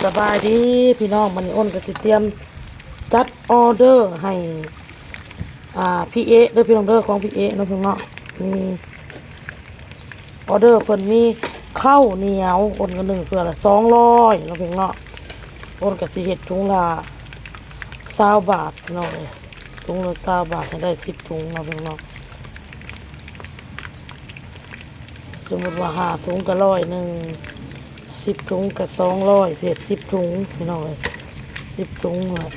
ສະບາຍດີພີ່ນ້ອງ, ມື້ນີ້ອ້ນກໍຊິຕຽມຈັດອໍເດີໃຫ້ ອ່າ ພີ່ເອະເດີພີ່ນ້ອງເດີ, ຂອງພີ່ເອະເນາະພີ່ນ້ອງເນາະ. ມີອໍເດີເພິ່ນມີເຂົ້າໜຽວ, ອ້ນກໍໜຶ້ງເທື່ອລະສອງຮ້ອຍເນາະພີ່ນ້ອງເນາະ. ອ້ນກໍຊິເຮັດຖົງລະຊາວບາດພີ່ນ້ອງເອີຍ, ຖົງລະຊາວບາດໃຫ້ໄດ້ສິບຖົງເນາະພີ່ນ້ອງເນາະ. ສົມມຸດວ່າຫ້າຖົງກໍຮ້ອຍໜຶ່ງ, ສິບຖົງກໍສອງຮ້ອຍ, ເຮັດສິບຖົງພີ່ນ້ອງເອີຍ, ສິບຖົງແຫຼະ.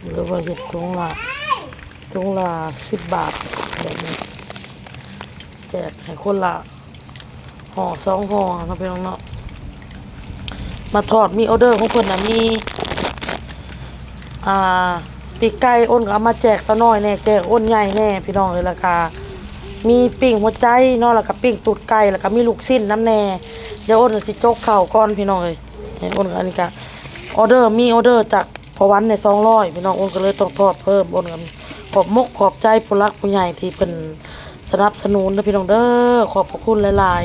ຫຼືວ່າເຮັດຖົງລະ ຖົງລະສິບບາດແບບນີ້, ແຈກໃຫ້ຄົນລະຫໍ່ສອງຫໍ່ເນາະພີ່ນ້ອງເນາະ. ມາທອດ ມີອໍເດີຂອງເພິ່ນນະ ມີ ອ່າ ປີກໄກ່, ອ້ນກໍເອົາມາແຈກສາວນ້ອຍແດ່, ແຈກອ້ນໃຫຍ່ແດ່ພີ່ນ້ອງເອີຍ. ແລ້ວກະມີປີ້ງຫົວໃຈເນາະ, ແລ້ວກະປີ້ງຕູດໄກ່, ແລ້ວກະມີລູກຊີ້ນນຳແດ່. ດຽວອ້ນຊິຈົກເຂົ້າກ່ອນພີ່ນ້ອງເອີຍ. ອ້ນ ອັນນີ້ກະອໍເດີ ມີອໍເດີຈາກ ພໍ່ວັນໄດ້ສອງຮ້ອຍພີ່ນ້ອງ, ອ້ນກໍເລີຍຕ້ອງທອດເພີ່ມ. ອ້ນກໍຂອບມົກຂອບໃຈຜູ້ຫຼັກຜູ້ໃຫຍ່ທີ່ເພິ່ນສະໜັບສະໜູນເດີພີ່ນ້ອງເດີ, ຂອບພະຄຸນຫຼາຍ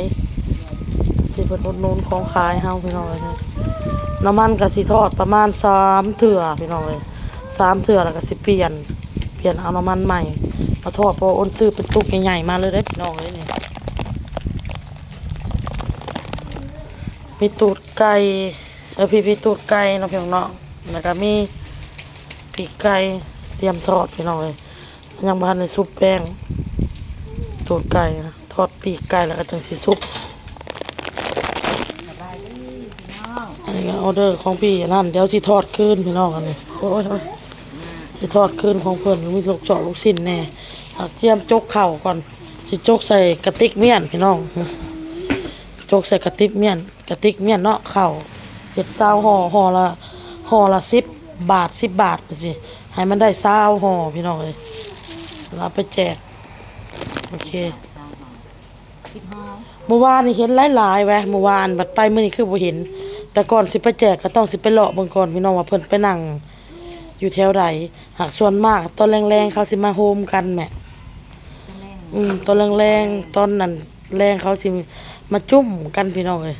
ໆ ທີ່ເພິ່ນອຸດໜູນຂອງຂາຍເຮົາພີ່ນ້ອງເອີຍ. ນ້ຳມັນກໍຊິທອດປະມານສາມເທື່ອພີ່ນ້ອງເອີຍ, ສາມເທື່ອແລ້ວກໍຊິປ່ຽນ, ປ່ຽນເອົານ້ຳມັນໃໝ່ມາທອດ, ເພາະວ່າອ້ນຊື້ເປັນຕຸກໃຫຍ່ໆມາເລີຍເດ້ພີ່ນ້ອງເອີຍ. ນີ້ມີຕູດໄກ່ ເອີ ພີ້ ພີ້ຕູດໄກ່ເນາະພີ່ນ້ອງເນາະ, ແລ້ວກໍມີປີກໄກ່ຕຽມທອດພີ່ນ້ອງເອີຍ. ຍັງບໍ່ທັນໄດ້ສຸບແປ້ງຕູດໄກ່, ທອດປີກໄກ່ແລ້ວກໍຈັ່ງຊິສຸບ. ສະບາຍດີພີ່ນ້ອງ, ອັນນີ້ກໍອໍເດີຂອງພີ່ອັນນັ້ນ, ດຽວຊິທອດຄືນພີ່ນ້ອງ. ອັນນີ້ ໂອ້ຍ ໂອ້ຍ ຊິທອດຄືນຂອງເພິ່ນ, ມີລູກຈອກລູກຊີ້ນແດ່. ອາ ຕຽມຈົກເຂົ້າກ່ອນ, ຊິຈົກໃສ່ກະຕິກມ້ຽນພີ່ນ້ອງ, ຈົກໃສ່ກະຕິກມ້ຽນ. ກະຕິກມ້ຽນເນາະ, ເຂົ້າເຮັດຊາວຫໍ່, ຫໍ່ລະ ຫໍ່ລະສິບບາດ ສິບບາດຈັ່ງຊີ້, ໃຫ້ມັນໄດ້ຊາວຫໍ່ພີ່ນ້ອງເອີຍ, ແລ້ວເອົາໄປແຈກ. ໂອເຄ ສິບຫໍ່. ມື້ວານນີ້ເຫັນຫຼາຍໆແວະ, ມື້ວານບັດໄປມື້ນີ້ຄືບໍ່ເຫັນ. ແຕ່ກ່ອນຊິໄປແຈກກໍຕ້ອງຊິໄປເລາະເບິ່ງກ່ອນພີ່ນ້ອງ ວ່າເພິ່ນໄປນັ່ງຢູ່ແຖວໃດ. ຫາກສ່ວນມາກຕອນແລງໆເຂົາຊິມາໂຮມກັນແມະ. ຕອນແລງ ອືມ ຕອນແລງໆ ຕອນນັ້ນ ແລງເຂົາຊິມາຈຸ້ມກັນພີ່ນ້ອງເອີຍ.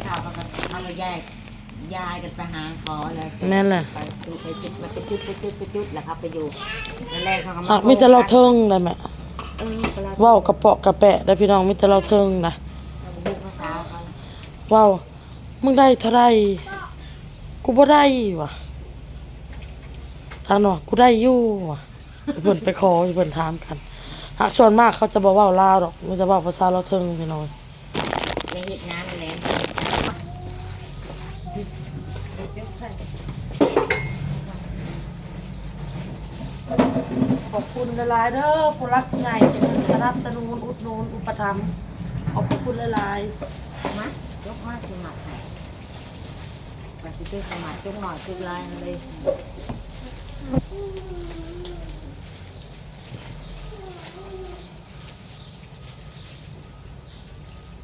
ເຂົາກໍ ເຂົາກໍຢາຍ ຢາຍກັນໄປຫາຂໍແລ້ວ. ແມ່ນແຫຼະ. ໄປຈຸດ ໄປຈຸດ ມາໄປຈຸດ ໄປຈຸດ ໄປຈຸດ ແລ້ວເຂົາໄປຢູ່ ແລ້ວເຂົາກໍມາ ອາ ມີແຕ່ລາວເທິງໄດ໋ແມະ. ເອີ ເວົ້າກະເປາະກະແປະໄດ໋ພີ່ນ້ອງ, ມີແຕ່ລາວເທິງນະ. ເຮົາບໍ່ຮູ້ພາສາເຂົາ. ເວົ້າ ມຶງໄດ້ເທົ່າໃດ? ກູບໍ່ໄດ້ວ່າ. ທາງນອກ ກູໄດ້ຢູ່ວ່າ. ເພິ່ນໄປຂໍ ເພິ່ນຖາມກັນ. ຫາກສ່ວນມາກເຂົາຈະບໍ່ເວົ້າລາວດອກ, ມີແຕ່ເວົ້າພາສາລາວເທິງພີ່ນ້ອງ. ໄດ້ເຮັດງານແລ້ວ. ຂອບຄຸນຫຼາຍໆເດີ ຜູ້ຫຼັກຜູ້ໃຫຍ່ທີ່ເພິ່ນສະໜັບສະໜູນ ອຸດໜູນ ອຸປະຖຳ, ຂອບພະຄຸນຫຼາຍໆ. ມາ ຍົກມາ ຊິໝັກໃຫ້. ວ່າຊິເປັນຂະໝາດຈຸກໜ້ອຍຈຸກຫຼາຍຫັ້ນເດ້.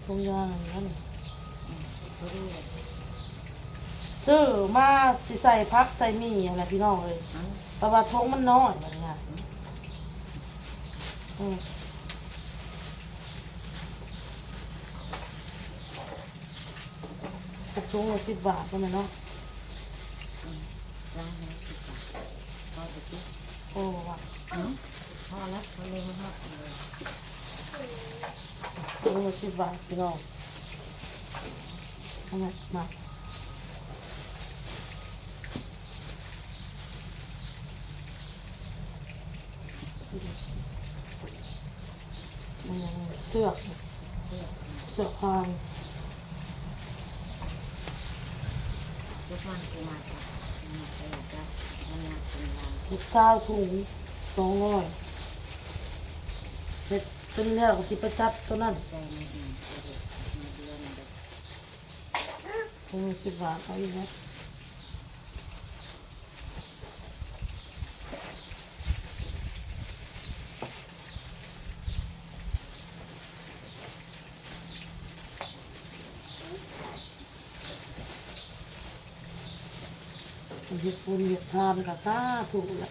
ຖົງຢາງອັນນັ້ນ ອືມ ຊື້ມາຊິໃສ່ຜັກໃສ່ໝີ່ຫັ້ນແຫຼະພີ່ນ້ອງເອີຍ. ອືມ ແຕ່ວ່າຖົງມັນນ້ອຍບັດນີ້. ອືມ ອືມ ຕົກຖົງລະສິບບາດເນາະແມ່ເນາະ. ອືມ ລະສິບບາດ ພໍຢູ່ຕິ? ພໍວ່າ ອືມ ພໍແລ້ວ ພໍເລີຍເນາະ. ເອີ ສິບບາດພີ່ນ້ອງ. ເອົາມາ ມາ. ເຊືອກ ເຊືອກຟາງ ເຮັດຊາວຖົງ ສອງຮ້ອຍ ເຮັດຕົວນີ້ແລ້ວກໍຊິໄປຈັດຕົວນັ້ນ. ໂອ້ ຄິດວ່າເອົາອີກແລ້ວ. ເຮັດບຸນເຮັດທານກໍສາທຸແຫຼະ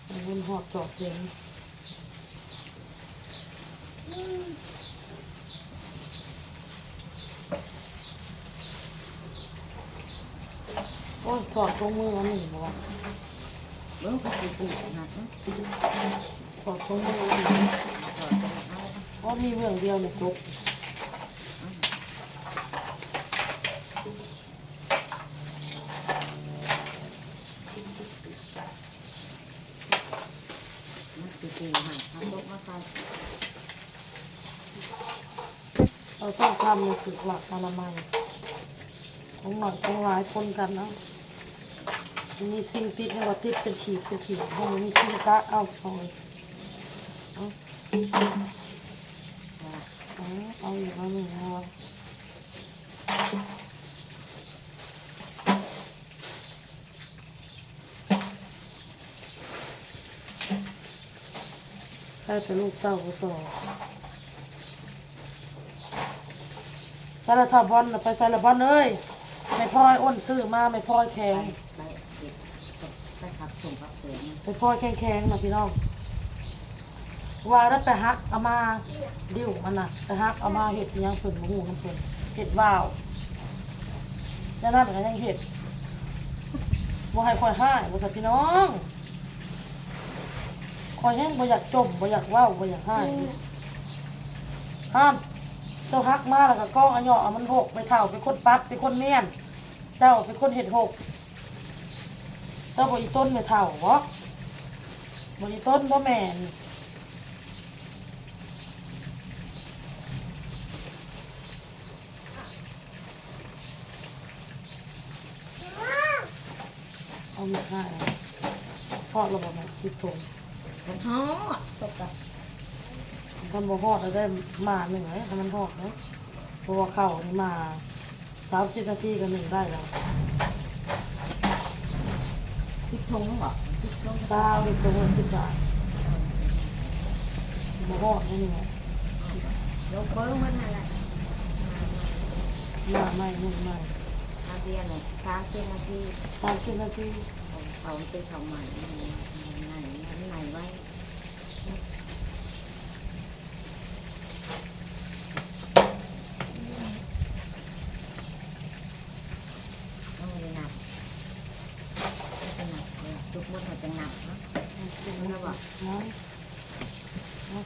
ໃຫ້ບຸນຮອດຈອດເຖິງ. ຖອດຖົງມືອັນນີ້ບໍ່ວ່າ ເບິ່ງ ຄືຊິປູກຂະໜາດນັ້ນ ຖອດຖົງມືອັນນີ້ ຖອດຂະໜາດນັ້ນ ບໍ່ມີເບື້ອງດຽວໃນກົກ. ມັນຊິຕີໃຫ້ເອົາຕົກມາໃສ່ ເອົາຕ້ອງທຳໃຫ້ຖືກຫຼັກອະນາໄມ ຂອງໜ້ອຍຂອງຫຼາຍປົນກັນເອົາ ມີສິ່ງຕິດ ເຮົາວ່າຕິດເປັນຂີດເປັນຂີດ ເຮົາມີສິ່ງກະເອົາ ເອົາ ເອົາ ເອົາອີກ ເອົາອີກ ເອົາ ໃຜແຕ່ລູກເຕົ້າບໍ່ຊອກ ໄປລະທ້າວບອນ ໄປໃສລະບອນເອີຍ ແມ່ພອຍໂອນຊື້ມາ ແມ່ພອຍແຂງ ໄປ ໄປ ໄປພັກສົງພັກເສນ ແມ່ພອຍແຂງໆນະພີ່ນ້ອງ. ວ່າແລ້ວໄປຫັກເອົາມາ ດິ້ວມັນນະ ໄປຫັກເອົາມາເຮັດອີຫຍັງເພິ່ນບໍ່ຮູ້ນຳເພິ່ນ ເຮັດວາວ ແນວນັ້ນກໍຍັງເຮັດ ບໍ່ໃຫ້ຂ້ອຍຮ້າຍວ່າຊັ້ນພີ່ນ້ອງ ຂ້ອຍແຮງບໍ່ຢາກຈົ່ມ ບໍ່ຢາກເວົ້າ ບໍ່ຢາກຮ້າຍ ອືມ ຫັ້ນ ເຈົ້າຫັກມາແລ້ວກໍກອງອະຍໍ ເອົາມັນຫົກ ແມ່ເຖົ້າເປັນຄົນປັດ ເປັນຄົນມ້ຽນ ເຈົ້າເປັນຄົນເຮັດຫົກ ເຈົ້າບໍ່ອີຕົນແມ່ເຖົ້າບໍ? ບໍ່ອີຕົນບໍແມ່ນີ້? ເອົາແມ່ຄ້າ ເພາະລະບໍ່ແມ່ນສິບຖົງ ຮອດ ຕົກກະ ຄັນບໍ່ຮອດລະໄດ້ໝ້າໜຶ່ງເດ້ ຄັນມັນຮອດເດ້ ເພາະວ່າເຂົ້ານີ້ໝ້າ ສາມສິບນາທີກໍໜຶ້ງໄດ້ແລ້ວ ສິບຖົງບໍ? ສິບຖົງ ຊາວຖົງລະສິບບາດ ບໍ່ຮອດແນ່ນີ້ແຫຼະ ຍົກເບິ່ງມັນຫັ້ນແຫຼະ ມາໃໝ່ ໜຶ້ງໃໝ່ ມາເບຍນະ ສາມສິບນາທີ ສາມສິບນາທີ ເອົາ ເອົາໄປເຂົ້າໃໝ່ ໃໝ່ ໃໝ່ໄວ້. ເອົາໄປນັບ ໄປນັບ ເອົາ ຈົບໝົດເຮົາຈັ່ງນັບເນາະ ເອົາໄປນັບ ນັບ ນັບ.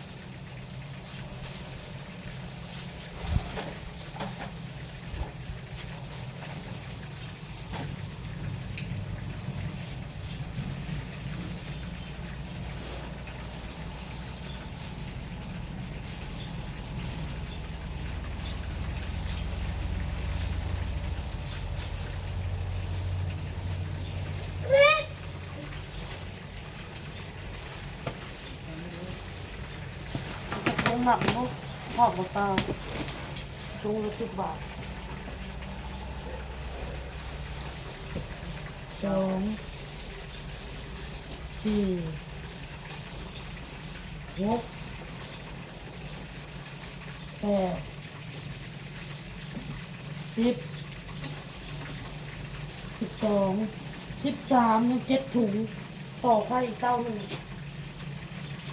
ຖົງໜັກບໍ່ ຮອດບໍ່ຊາວ ຖົງລະສິບບາດ ສອງ ສີ່ ຫົກ ແປດ ສິບ ສິບສອງ ສິບສາມ ຍັງເຈັດຖົງ ຕໍ່ໄປອີກເຕົ້າໜຶ່ງ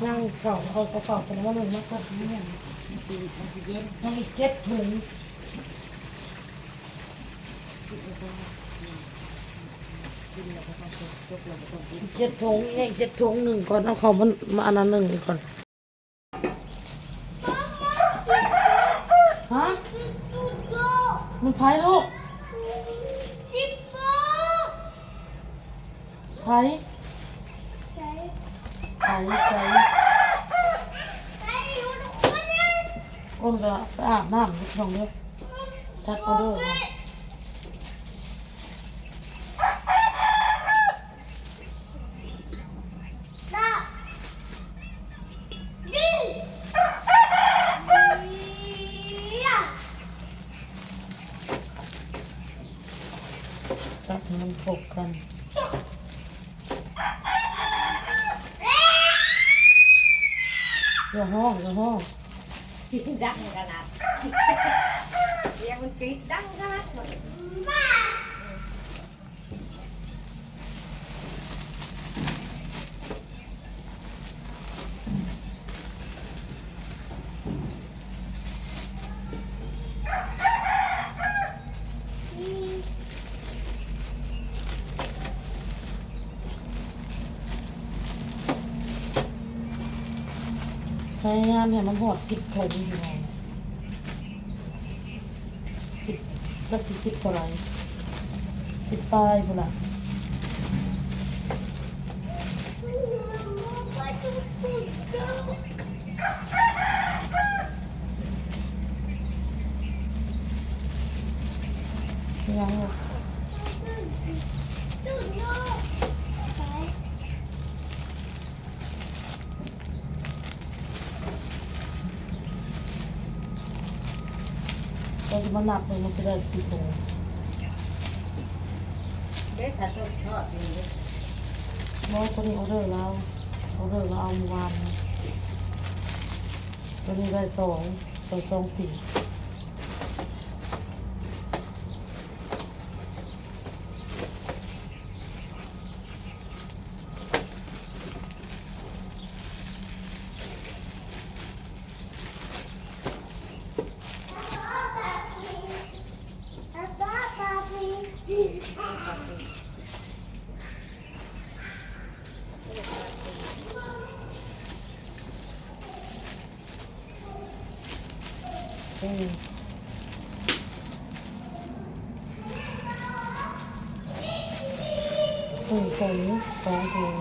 ຍັງເຂົ້າ ເອົາເຂົ້າໄປແລ້ວໜຶ່ງມາໃສ່ ມັນຊິ ມັນຊິເຢັນ ຍັງອີກເຈັດຖົງ ເຈັດຖົງ ຍັງເຈັດຖົງໜຶ່ງກ່ອນ ເອົາເຂົ້າມັນມາອັນນັ້ນໜຶ່ງກ່ອນ. ຮະ? ມັນໃຜລູກ? ໃຜ? ໃຜ? ໃຜ? ໂອ້ຍ ມັນກໍໄປອາບນ້ຳຢູ່ຫ້ອງເດີ ຈັດອອເດີ. ຈັບໃຫ້ມັນຄົບກັນ. ຢ່າຮ້ອງ ຢ່າຮ້ອງ. ສຽງດັງຂະໜາດ ສຽງມັນກຣີດດັງຂະໜາດ. ອືມ ພະຍາຍາມໃຫ້ມັນຮອດສິບຖົງ ພີ່ນ້ອງ ສິບ ຈັກຊິສິບເທົ່າໃດ ສິບປາຍພຸ້ນລະ. ເຮົາຈະມານັບເບິ່ງວ່າຊິໄດ້ຈັກຖົງ. ເດ້ ສາຕົ້ນທອດນີ້ເດ້. ບໍ່ ຕົວນີ້ອໍເດີລາວ ອໍເດີລາວເອົາມື້ວານນີ້. ຕົວນີ້ໄດ້ສອງ ໄດ້ສອງປີກ. ເອີ ໜຶ່ງຖົງ ສອງຖົງ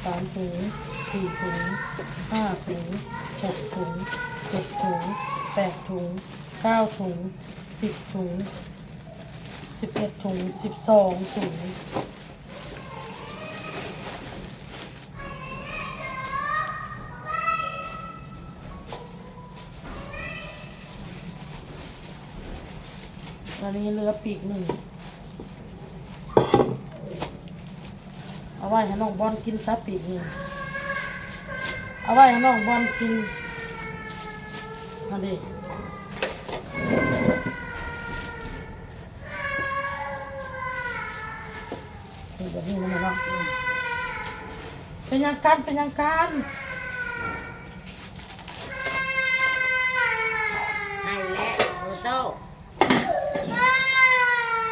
ສາມຖົງ ສີ່ຖົງ ຫ້າຖົງ ຫົກຖົງ ເຈັດຖົງ ແປດຖົງ ເກົ້າຖົງ ສິບຖົງ ສິບເອັດຖົງ ສິບສອງຖົງ. ອັນນີ້ເຫຼືອປີກໜຶ່ງ ເອົາໄວ້ໃຫ້ນ້ອງບອນກິນຊະ ປີກໜຶ່ງ ເອົາໄວ້ໃຫ້ນ້ອງບອນກິນ ຫັ້ນເດ. ເຮັດແບບນີ້ນຳແມ່ເນາະ. ເປັນຫຍັງກັນ ເປັນຫຍັງກັນ? ໃຫ້ແຫຼະ ໂອໂຕ້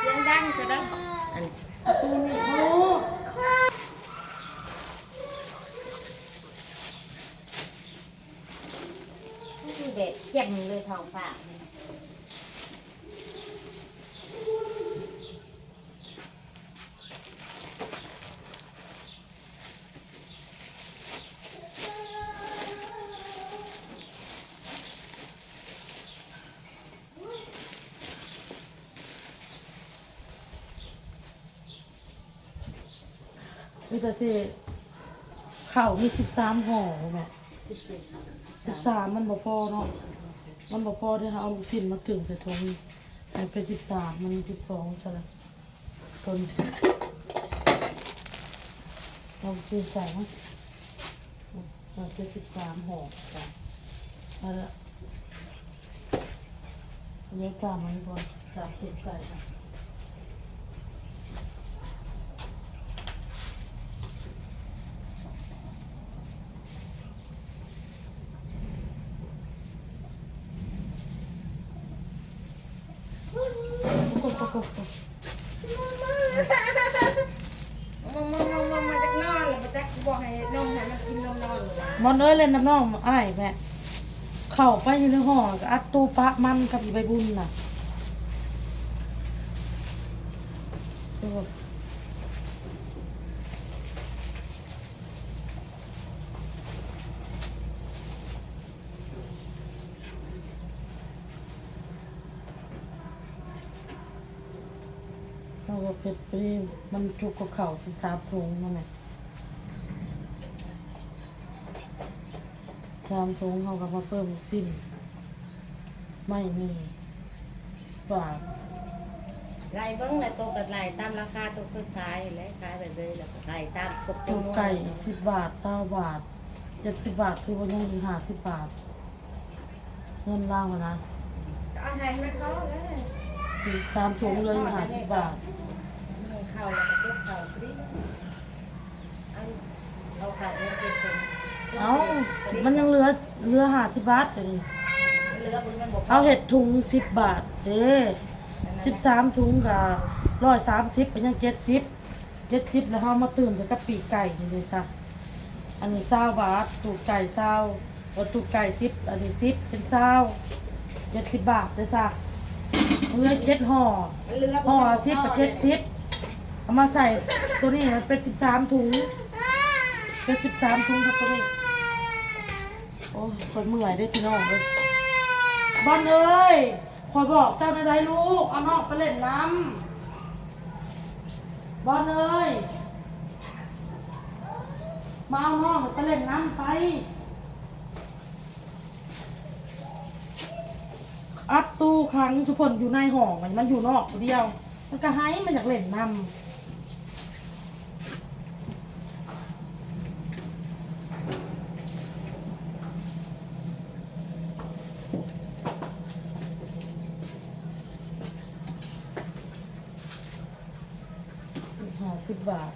ສຽງດັງເທື່ອໃດ ອັນ ປະຕູນີ້ ໂອ້ ແດດຈ້ຳເລີຍທ້ອງຟ້າ. ມີແຕ່ຊິ ເຂົ້າມີສິບສາມຫໍ່ແມ່ ສິບເຈັດ ສິບສາມ ມັນບໍ່ພໍເນາະ ມັນບໍ່ພໍເດ້ ເຮົາເອົາລູກຊິ້ນມາຕຶງໃສ່ຖົງ ໃຫ້ເປັນສິບສາມ ມັນສິບສອງຊະລະ ຕົວນີ້ ເອົາລູກຊິ້ນໃສ່ເນາະ ເອົາເປັນສິບສາມຫໍ່ ເອົາລະ. ເອົາຈານມານີ້ກ່ອນ ຈານເກັບໄກ່. ມອນເອີຍ ເລ່ນນຳນ້ອງອ້າຍແມະ ເຂົ້າໄປຢູ່ໃນຫ້ອງ ແລ້ວກໍອັດຕູ້ປະມັນກັບອີ່ໃບບຸນນະ. ເຮົາວ່າເຜັດພໍດີ ມັນຈຸກກວ່າເຂົ້າສິບສາມຖົງຫັ້ນແຫຼະ ສາມຖົງ ເຮົາກໍມາເພີ່ມລູກຊິ້ນ ໄມ້ໜຶ່ງ ສິບບາດ. ໄລ່ເບິ່ງແຫຼະ ໂຕກໍໄລ່ຕາມລາຄາໂຕເຄີຍຂາຍແຫຼະ ຂາຍໄປເລີຍ ແລ້ວກໍໄລ່ຕາມຄົບຈຳນວນ ໂຕໄກ່ສິບບາດ ຊາວບາດ ເຈັດສິບບາດ ຖືວ່າຍັງອີກຫ້າສິບບາດ ເງິນລາວຫັ້ນນະ ກໍເອົາໃຫ້ມັນພໍເລີຍ ສາມຖົງເຫຼືອຢູ່ຫ້າສິບບາດ ໜຶ່ງເຂົ້າແລ້ວກໍເກັບເຂົ້າພໍດີ. ເອົາ ມັນຍັງເຫຼືອ ເຫຼືອຫ້າສິບບາດ ດຽວນີ້ ເຮົາເຮັດຖົງສິບບາດເດ້ ສິບສາມຖົງກໍຮ້ອຍສາມສິບ ກໍຍັງເຈັດສິບ ເຈັດສິບ ແລ້ວເຮົາມາຕື່ມໃສ່ກັບປີກໄກ່ນີ້ເດ້ຊະ ອັນນີ້ຊາວບາດ ຕູດໄກ່ຊາວ ເອົາຕູກໄກ່ສິບ ອັນນີ້ສິບ ເປັນຊາວ ເຈັດສິບບາດເດີຊະ. ເຫຼືອເຈັດຫໍ່ ຫໍ່ລະສິບ ກໍເຈັດສິບ ເອົາມາໃສ່ໂຕນີ້ ມັນເປັນສິບສາມຖົງ ເປັນສິບສາມຖົງກັບໂຕນີ້. ໂອ້ຍ ຂ້ອຍເມື່ອຍເດ້ພີ່ນ້ອງເອີຍ. ບອນເອີຍ ຂ້ອຍບອກເຈົ້າແນວໃດລູກ ເອົານ້ອງໄປຫຼິ້ນນຳ. ບອນເອີຍ ມາເອົານ້ອງໄປຫຼິ້ນນຳໄປ. ອັດຕູ້ຂັງຊຸເພິ່ນຢູ່ໃນຫ້ອງ ມັນຢູ່ນອກຜູ້ດຽວ ມັນກໍໄຫ້ ມັນຢາກຫຼິ້ນນຳ. ຫ້າສິບບາດ.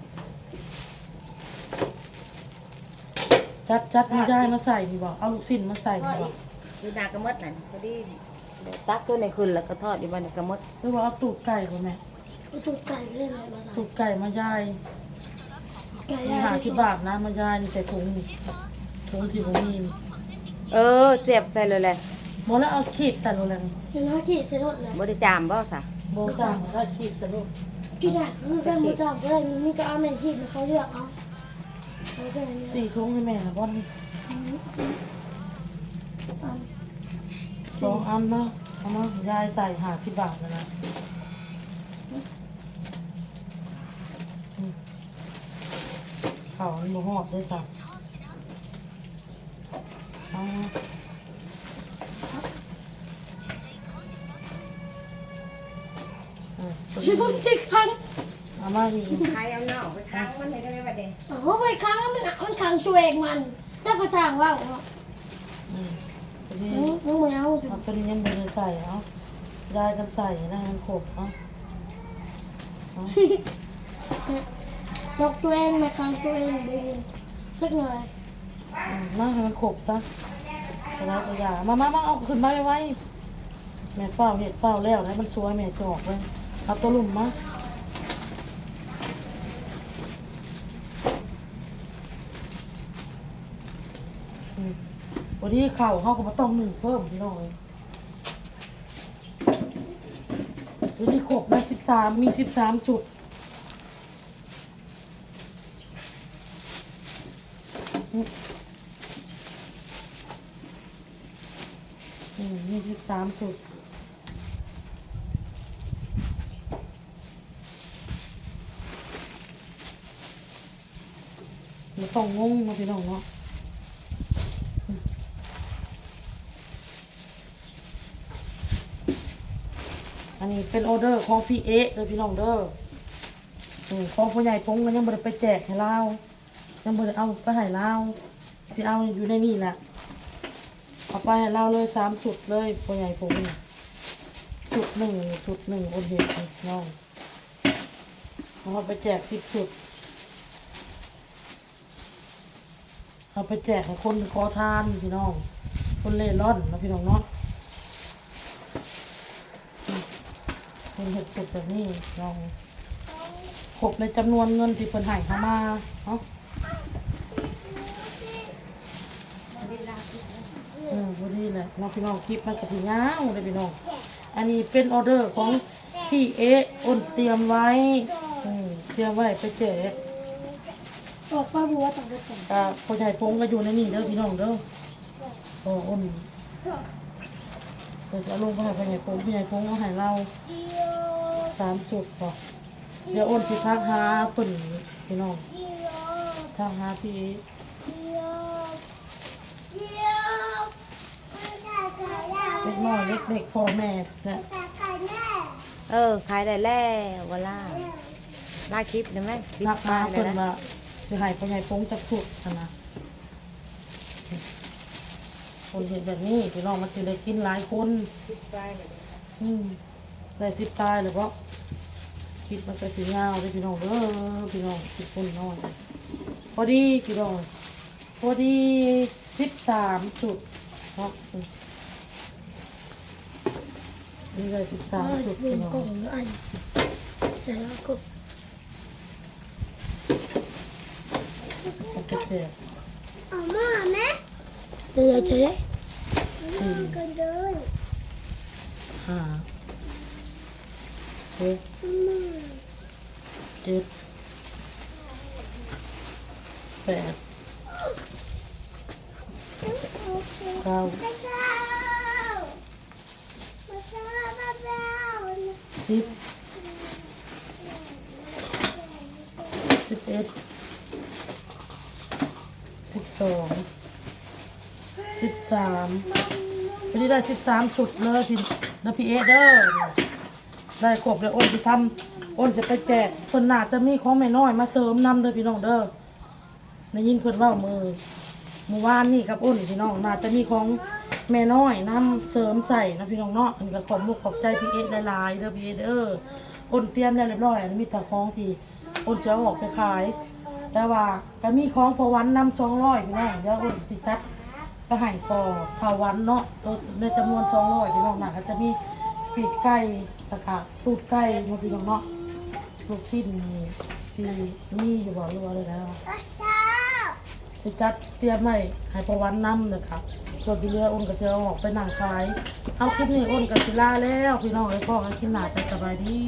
ຈັດ ຈັດ ມີຢາຍມາໃສ່ນີ້ບໍ່? ເອົາລູກຊີ້ນມາໃສ່ນີ້ບໍ່? ຢູ່ໜ້າກະໝົດນັ້ນ ພໍດີ ຕັກຕົວນີ້ຂຶ້ນ ແລ້ວກໍທອດຢູ່ບັດນີ້ກະໝົດ. ຫຼືວ່າເອົາຕູກໄກ່ບໍ່ແມ່? ເອົາຕູກໄກ່ເລີຍແມ່ ຕູກໄກ່ມາຢາຍ ໄກ່ ມີຫ້າສິບບາດນະ ມາຢາຍນີ້ໃສ່ຖົງນີ້ ຖົງທີ່ບໍ່ມີນີ້. ເອີ ສຽບໃສ່ໂລດແຫຼະ. ບໍ່ແລ້ວ ເອົາຂີດໃສ່ໂລດແຫຼະ. ເຮົາຂີດໃສ່ໂລດແຫຼະ. ບໍ່ໄດ້ຈາມບໍ່ຊະ? ບໍ່ຈາມ ກໍຂີດໃສ່ໂລດ. ຂີດໄດ້ຄືກັນ ບໍ່ຈາມກໍໄດ້. ມີ ມີກໍເອົາແມ່ຂີດໃຫ້ເຂົາເລືອກເອົາ. ສີ່ຖົງໃຫ້ແມ່ນະ ບ່ອນນີ້. ສອງອັນເນາະ ເອົາມາ ຍາຍໃສ່ຫ້າສິບບາດຫັ້ນນະ. ເຂົ້າມັນບໍ່ຮອດເດ້ຊະ. ເອົາມາ ເອີ ເອົາມາອີກ. ໃຜເອົານ້ອງໄປຂັງມັນໃຫ້ໄດ້ບັດນີ້. ໂອ້ ໄປຂັງມັນ ມັນຂັງຕົວເອງມັນ ແຕ່ກໍຊ່າງເວົ້າເນາະ. ອືມ ຕົວນີ້ ອືມ ຍັງບໍ່ເອົາ ເອົາ ຕົວນີ້ຍັງບໍ່ໄດ້ໃສ່. ເອົາ ຍາຍກັນໃສ່ນະ ໃຫ້ມັນຄົບ. ເອົາ ເອົາ ລັອກຕົວເອງ ແມ່ຂັງຕົວເອງໄປເບິ່ງຈັກໜ່ອຍ. ອືມ ມາໃຫ້ມັນຄົບຊະ ກະໄດ້ກະຢ່າ. ມາ ມາ ມາ ເອົາຂຶ້ນມາໄວໆ. ແມ່ຟ້າວເຮັດຟ້າວແລ້ວໄດ໋ ມັນສວຍ ແມ່ຊິອອກເລີຍ. ເອົາຕົວລຸ່ມມາ. ອືມ ພໍດີເຂົ້າເຮົາກໍບໍ່ຕ້ອງໜຶ້ງເພີ່ມ ພີ່ນ້ອງເອີຍ. ຕົວນີ້ຄົບນະ ສິບສາມ ມີສິບສາມຊຸດ. ອືມ ອືມ ມີສິບສາມຊຸດ. ບໍ່ຕ້ອງງົງເນາະ ພີ່ນ້ອງເນາະ. ອືມ ອັນນີ້ເປັນອໍເດີຂອງພີ່ເອະເດີ ພີ່ນ້ອງເດີ. ເອີ ຂອງພໍ່ໃຫຍ່ພົງກໍຍັງບໍ່ໄດ້ໄປແຈກໃຫ້ລາວ ຍັງບໍ່ໄດ້ເອົາໄປໃຫ້ລາວ. ຊິເອົາຢູ່ໃນນີ້ແຫຼະ ເອົາໄປໃຫ້ລາວເລີຍ ສາມຊຸດເລີຍ ພໍ່ໃຫຍ່ຜົງ. ຊຸດໜຶ່ງ ຊຸດໜຶ່ງ ອົນເຫັດນີ້ນ້ອງ ເອົາໄປແຈກສິບຊຸດ. ເອົາໄປແຈກໃຫ້ຄົນຂໍທານພີ່ນ້ອງ ຄົນເລ່ລ່ອນເນາະ ພີ່ນ້ອງເນາະ. ເພິ່ນເຮັດສຸດແບບນີ້ເນາະ ຄົບໃນຈຳນວນເງິນທີ່ເພິ່ນໃຫ້ເຮົາມາເນາະ. ເອີ ພໍດີແຫຼະເນາະພີ່ນ້ອງ ຄລິບມັນກໍຊິຍາວເດ້ພີ່ນ້ອງ. ອັນນີ້ເປັນອໍເດີຂອງ ທີ່ເອອ້ນຕຽມໄວ້ ອືມ ຕຽມໄວ້ໄປແຈກ ອອກປາບົວຕາເບິດກັນ ກະພໍ່ໃຫຍ່ປົງກໍຢູ່ໃນນີ້ເດີພີ່ນ້ອງເດີ. ໂອ້ ໂອ້ນ ເພິ່ນຈະເອົາລົງໄປໃຫ້ພໍ່ໃຫຍ່ປົງ ພໍ່ໃຫຍ່ປົງເອົາໃຫ້ລາວສາມຊຸດພໍ. ດຽວໂອ້ນຊິທັກຫາເພິ່ນພີ່ນ້ອງ ທັກຫາພີ່ ເດັກນ້ອຍເລັກໆ ພໍ່ແມ່ແຫຼະ. ເອີ ຂາຍໄດ້ແລ້ວ ວະລາ ລາຄລິບໄດ້ໄໝ? ຄລິບມາເພິ່ນວ່າຊິໃຫ້ພໍ່ໃຫຍ່ປົງຈັກຊຸດຫັ້ນນະ. ຄົນເຮັດແບບນີ້ພີ່ນ້ອງ ມັນຈຶ່ງໄດ້ກິນຫຼາຍຄົນ. ອືມ ໄດ້ສິບປາຍແລ້ວເບາະ. ຄລິບມັນກໍຊິຍາວເດ້ພີ່ນ້ອງເດີ ພີ່ນ້ອງ ຄລິບຄົນນ້ອຍ. ພໍດີພີ່ນ້ອງ ພໍດີສິບສາມຊຸດເນາະ. ນີ້ໄດ້ສິບສາມຊຸດພີ່ນ້ອງ. ເອົາມາແມ່. ເດີເຈ ສີ່ ຫ້າ ຫົກ ເຈັດ ແປດ ເກົ້າ ສິບ ສິບເອັດ ສິບສອງ ສິບສາມ ພໍດີໄດ້ສິບສາມຊຸດເລີຍພີ່ ເດີພີ່ເອເດີ. ໄດ້ຄົບແລ້ວ ອ້ນຊິທຳ ອ້ນຊິໄປແຈກ ເພິ່ນໜ້າຈະມີຂອງແມ່ນ້ອຍມາເສີມນຳເດີພີ່ນ້ອງເດີ. ໄດ້ຍິນເພິ່ນເວົ້າມື້ ມື້ວານນີ້ກັບອ້ນພີ່ນ້ອງ ໜ້າຈະມີຂອງແມ່ນ້ອຍນຳເສີມໃສ່ເນາະພີ່ນ້ອງເນາະ. ອັນນີ້ກໍຂອບມຸກຂອບໃຈພີ່ເອດຫຼາຍໆເດີພີ່ເອດເດີ. ອ້ນຕຽມແລ້ວລຽບຮ້ອຍ ອັນນີ້ມີແຕ່ຂອງທີ່ອ້ນຊິເອົາອອກໄປຂາຍ ແຕ່ວ່າກໍມີຂອງພໍ່ຫວັນນຳສອງຮ້ອຍພີ່ນ້ອງ. ດຽວອ້ນຊິຈັດໄປໃຫ້ພໍ່ທ້າວຫວັນເນາະ ໂຕໃນຈຳນວນສອງຮ້ອຍພີ່ນ້ອງ. ໜ້າກໍຈະມີປີກໄກ່ ແລ້ວກໍຕູດໄກ່ເນາະພີ່ນ້ອງເນາະ. ລູກຊີ້ນນີ້ຊິມີຢູ່ບໍ່ ຫຼືວ່າແນວໃດ? ຊິຈັດຕຽມໄວ້ໃຫ້ພໍ່ຫວັນນຳ ແລ້ວກະສ່ວນທີ່ເຫຼືອອ້ນກໍຊິເອົາອອກໄປນັ່ງຂາຍ. ເອົາ ຄລິບນີ້ອ້ນກໍຊິລາແລ້ວພີ່ນ້ອງເອີຍ ພໍ້ກັນຄລິບໜ້າ ເຈົ້າສະບາຍດີ.